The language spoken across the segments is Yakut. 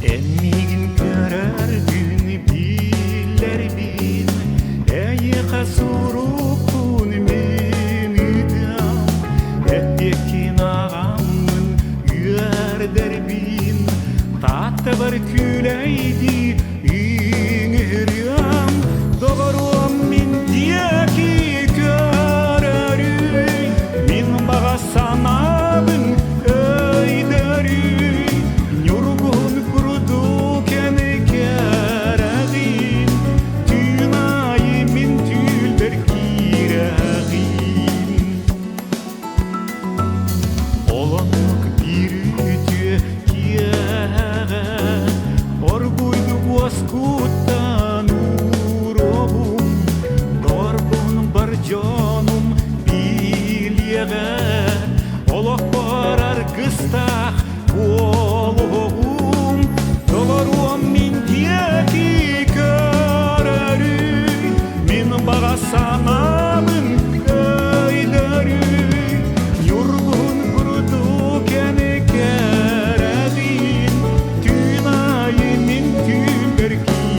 Эн миигин көрөргүн биллэрбин, Эйиэхэ сурукпун мин ыытыам, Эппиэккин ааҕаммын үөрдэрбин, Тааттабар күүлэйдии ыҥырыам, Доҕоруом мин диэки көрөрүй, Мин баҕа санаабын өйдөрүй, Ньургуһун курдук эн кэрэҕин, Түүн аайы мин түүлбэр киирэҕин. Олоннук биир үтүө киэһэҕэ Оргуйдук уоскуттан ууруобум, Дорбун бар дьонум билиэҕэ, Олохпор аргыстаах буолуоҕум, Толоруом мин диэки көрөрүй, Мин баҕа санаабын өйдөрүй, Ньургун курдук эн кэрэҕин, Түүн аайы мин түүнбэр киирэҕин.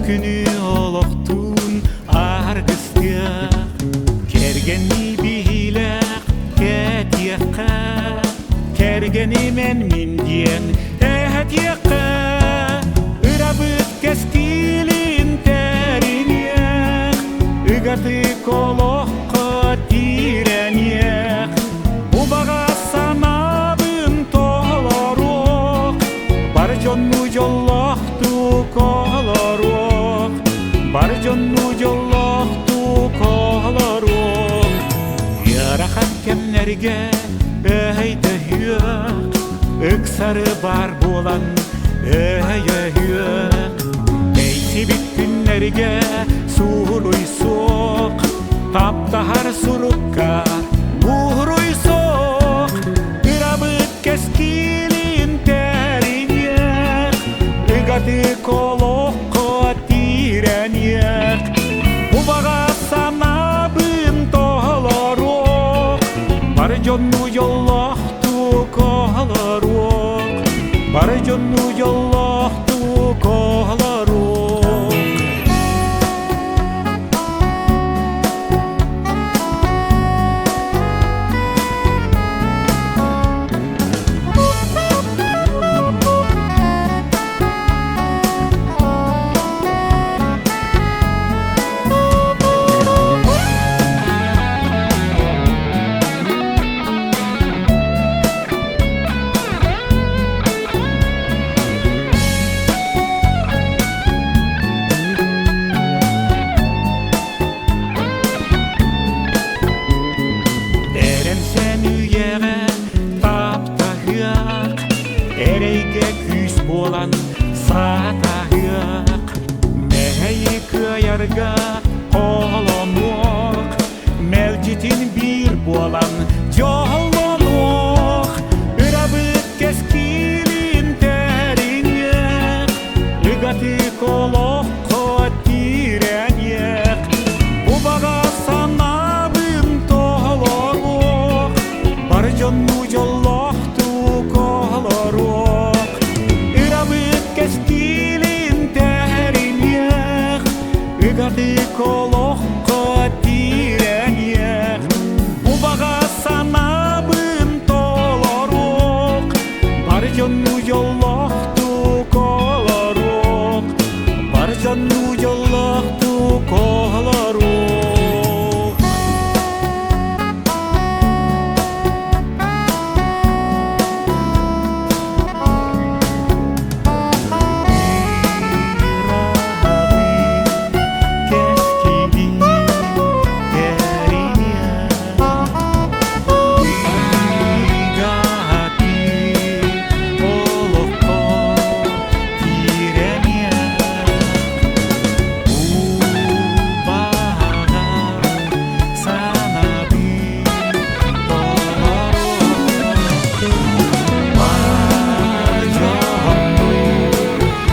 күнү олохтуун аргыстыах, кэргэннии биһилэх кэтиэххэ, кэргэним эн мин диэн этиэххэ, ырабыт кэскилин тэриниэх, ыгатык олоххо тирэниэх, убаҕас санаабын толоруох, бар дьонну дьоллоохтук олоруох, бар дьонну дьоллоохтук олоруох. Ыарахан кэмнэргэ өйдөһүөх, ыксары бар буолан өйөһүөх. Эйсибит күннэргэ суруйсуох, таптаһар сурукка буруйсуох, ырабыт кэскилин тэриниэх, ыгатык олоххо тирэниэх, убаҕас санаабын толоруох, бары дьонну дьоллоохтук олоруох, бары дьонну дьоллоохтук олоруох. Эрэнсэн үйэҕэ таптаһыах, эрэйгэ күүс буолан саатаһыах, мэһэйи кыайарга холонуох, мэлдьитин биир буолан дьоллонуох, ырабыт кэскилин тэриниэх, ыгатык олоххо тирэниэх, убаҕас санаабын толоруох, бар дьонну дьоллоохтук олоруох, ырабыт кэскилин тэриниэх, ыгатык олоххо тирэниэх, убаҕас санаабын толоруох, бар дьонну дьоллоохтук олоруох, бар дьонну дьоллоохтук олоруох. Кэскилин тэриниэх, ыгатык олоххо тирэниэх, убаҕас санаабын толоруох, бар дьонну дьоллоохтук олоруох.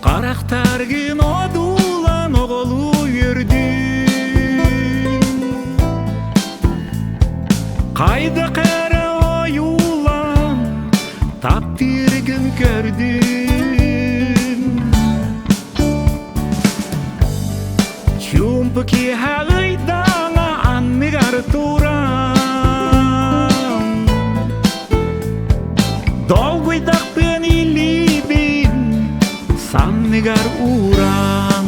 Харахтаргын одуулан оҕолуу үөрдүм, хайдах эрэ ойуулан таптыыргын көрдүм. Чуумпу киэһэ ыйдаҥа анныгар туран, долгуйдахпын илиибин санныгар ууран.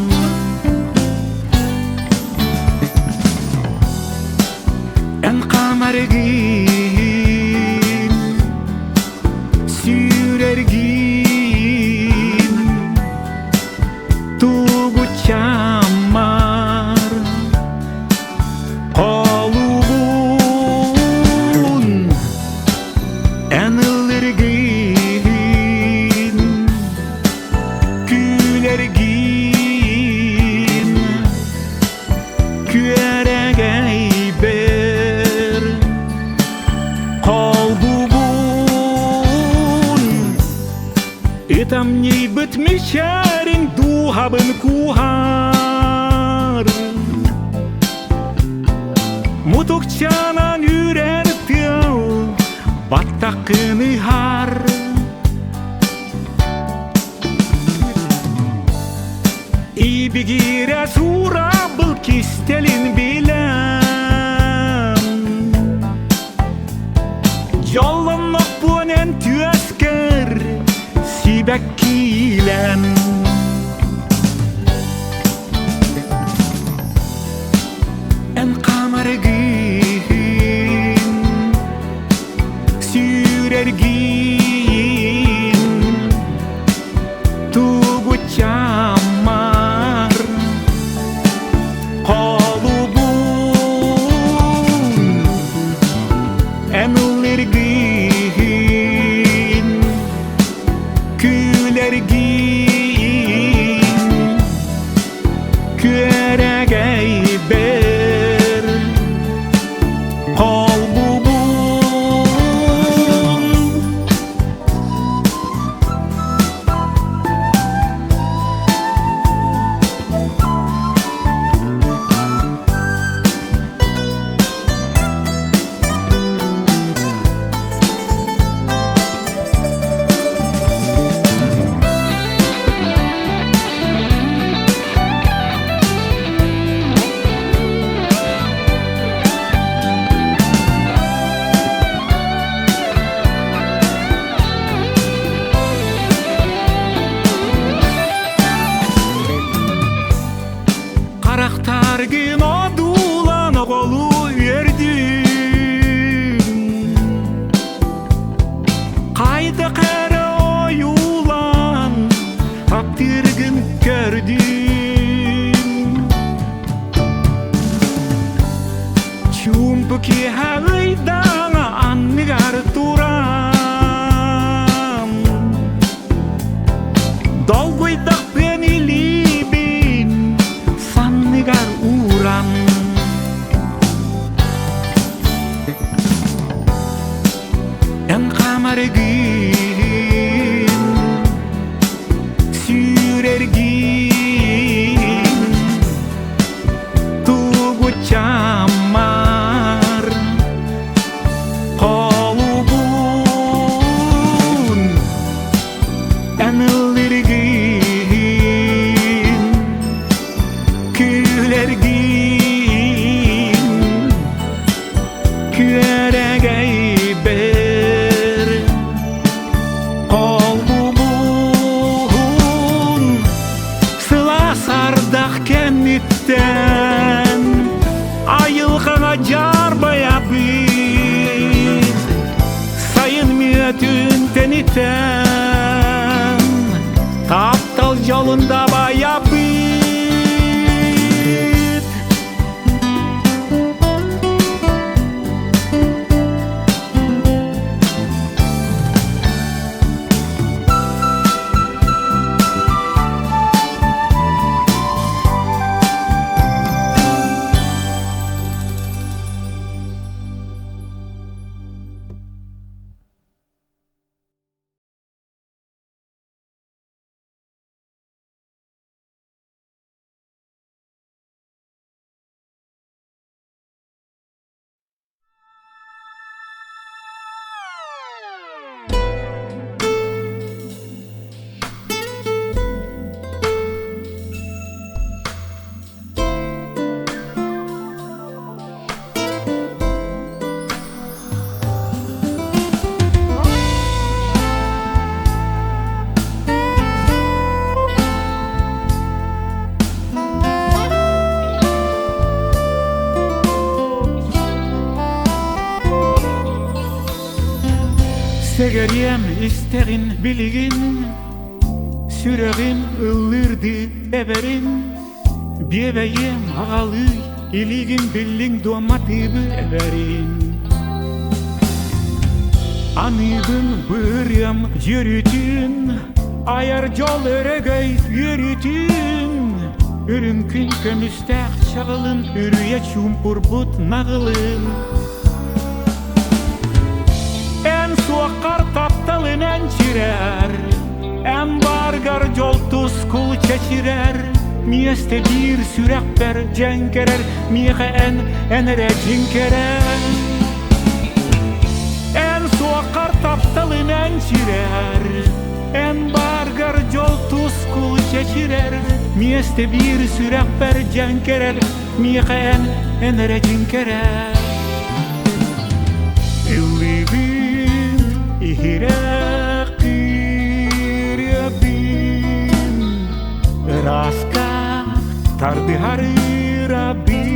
Баттаххын ыһар Ибигирэ суурабыл кистэлин билэн Дьоллоннохпун эн түөскэр сибэккиилэн Эн хаамаргын сүүрэргин тугу чааммар холубун эн ыллыргын күлэргин Күөрэгэйбэр холбубун. Харахтаргын одуулан оҕолуу үөрдүм. Хайдах эрэ ойуулан таптыыргын көрдүм. Чуумпу киэһэ ыйдаҥа анныгар туран Долгуйдахпын илиибин санныгар ууран Эн хаамаргын сүүрэргин тугу чааммар холубун эн ыллыргын күлэргин Күөрэгэйбэр холбубун сылаас ардах кэнниттэн айылҕаҕа дьаарбайабыт сайын мүөтүн тэнитэн таптал дьолун дабайабыт. Сэгэриэм истэҕин билигин, сүрэҕим ыллыырдыы эбэрин, биэбэйиэм аҕалыый илиигин биллиҥ дуо матыыбы эбэрин. Аныыбын быырыам дьүөрүтүн, айар дьол өрөгөй үөрүүтүн, үрүҥ күн көмүстээх чаҕылын үрүйэ чуумпурбут наҕылын. Эн суоххар тапталын энчирэр, эн бааргар дьол тускул чэчирэр, миэстэ биир сүрэхпэр дьэҥкэрэр, миэхэ эн, эн эрэ дьиҥкэрэр. Эн суох суоххар тапталым энчирэр, Эн бааргар дьол тускул чэчирэр, Миэстэ биир сүрэхпэр дьэҥкэрэр, Миэхэ эн, эн эрэ дьиҥкэрэр. Ыллыыбын иһирэх ырыабын, Ырааска тардыһар ырабын.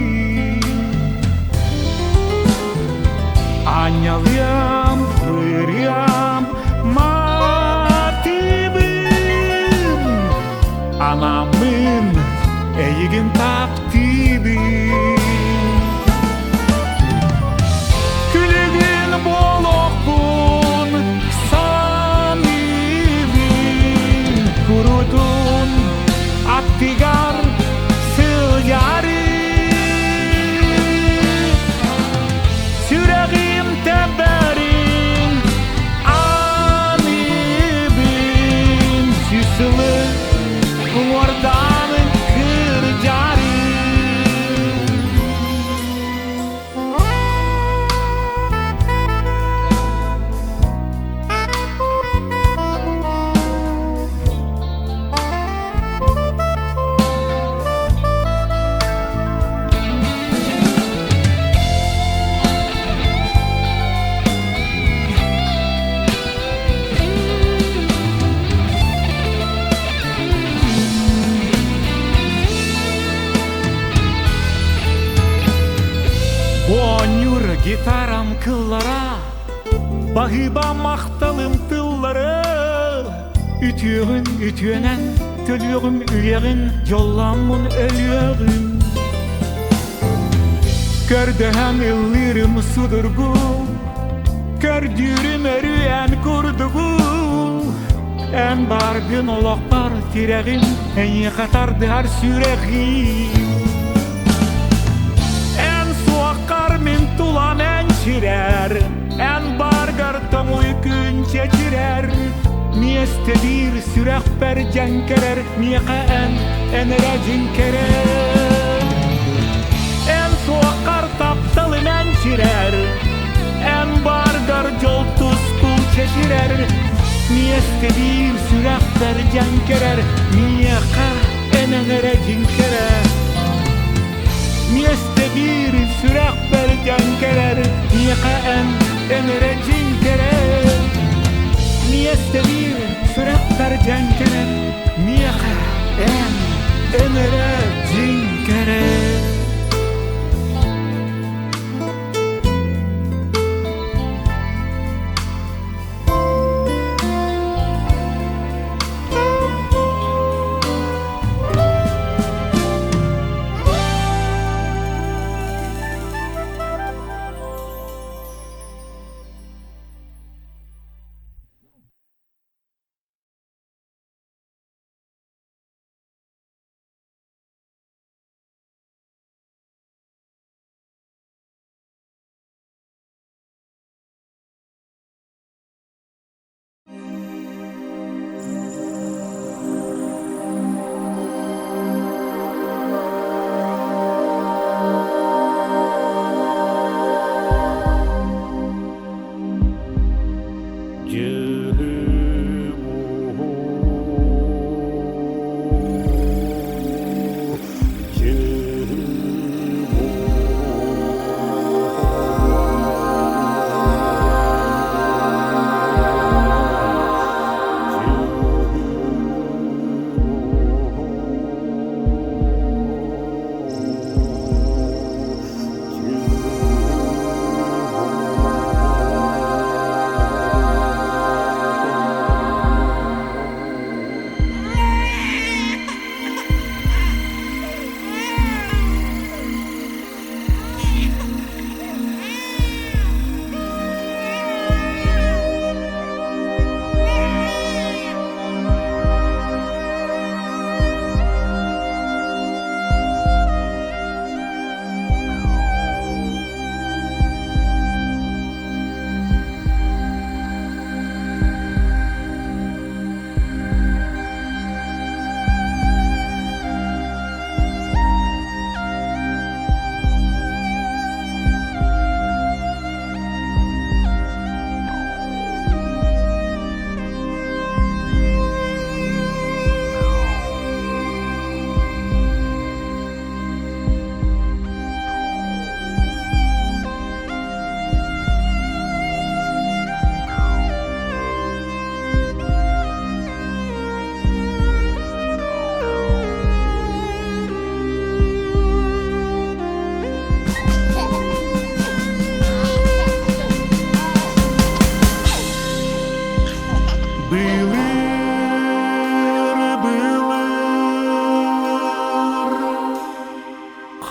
Аанньалыам, ырыам, матыбын, Анаммын эйигин таптыыбын. Күлүгүн буолуохпун саныыбын, Курутун аттыгар сылдьарым. Сүрэҕим тэбэрин аныыбын, Сүүс сылы уҥуордаамын кырдьарым. Оонньуур гитарам кыллара, баһыыба махталым тыллары. Үтүөҕүн үтүөнэн төлүөҕүм үйэҕин дьоллооммун өлүөҕүм. Көрдөһөн ыллыырым судургу, көрдүүрүм өрүү эн курдугу. Эн бааргын олохпор тирэҕим, эйиэхэ тардыһар сүрэҕим. Эн суоххар мин тулам энчирэр, эн бааргар тоҥуй күн чэчирэр. Миэстэ биир сүрэхпэр дьэҥкэрэр, миэхэ эн, эн эрэ дьиҥкэрэр. Эн суоххар тапталым энчирэр, эн бааргар дьол тускул чэчирэр. Миэстэ биир сүрэхпэр дьэҥкэрэр, миэхэ эн эн эрэ дьиҥкэрэр. Миэстэ биир сүрэхпэр дьэҥкэрэр, миэхэ эн эн эрэ дьиҥкэрэр. Миэстэ биир сүрэхпэр дьэҥкэрэр, миэхэ эн эн эрэ дьиҥкэрэр.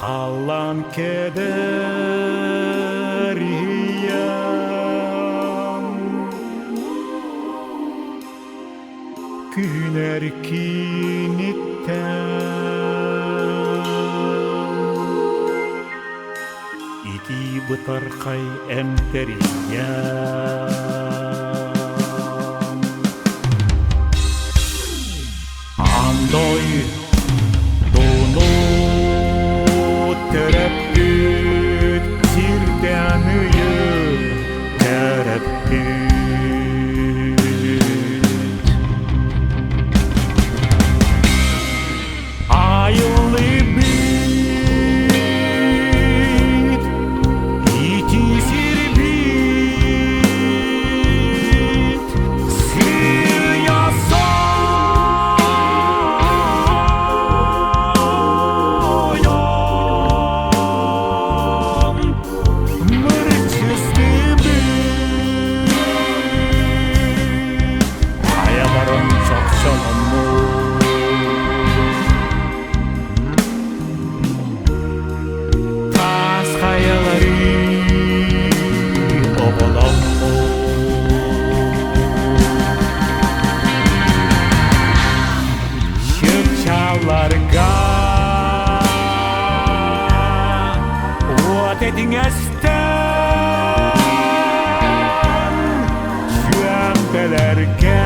Халлан кэдэр иһийэн Күнэр киниттэн Итии бытархай эмтэрийэн Андой Дуну төрөппүт сирдэн ыйы төрөппүт. Айыллыбыт ити сирбит сыыйа сойон мырчыстыбыт хайаларын чохчоломмут таас хайалары оҕоломмут Чыпчаалларга уот этиҥэстэн сүөмпэлэргэ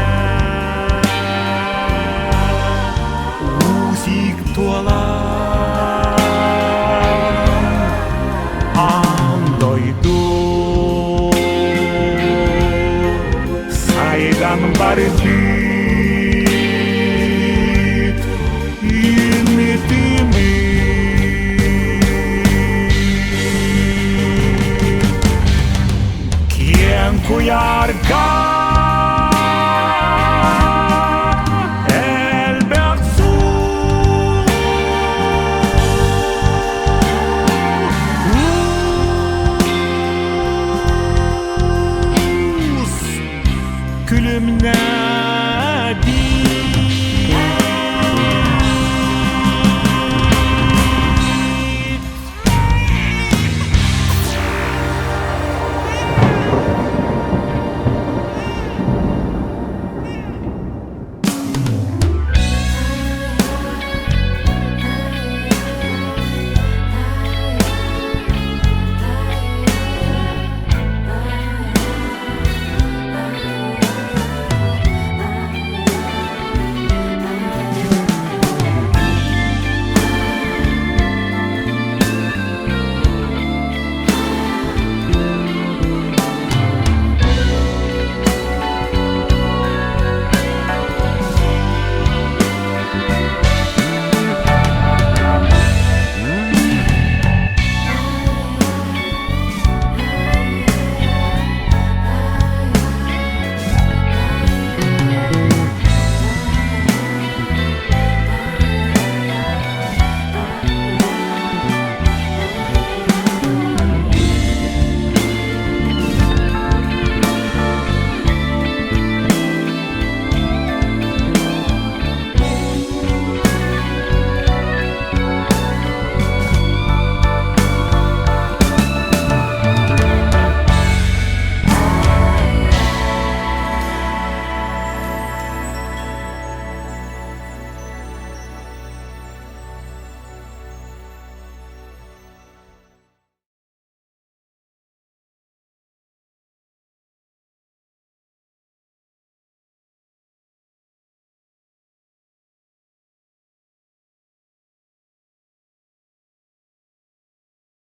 уу сиик туолан аан дойду сайдан барытыыт Киэҥ куйаарга.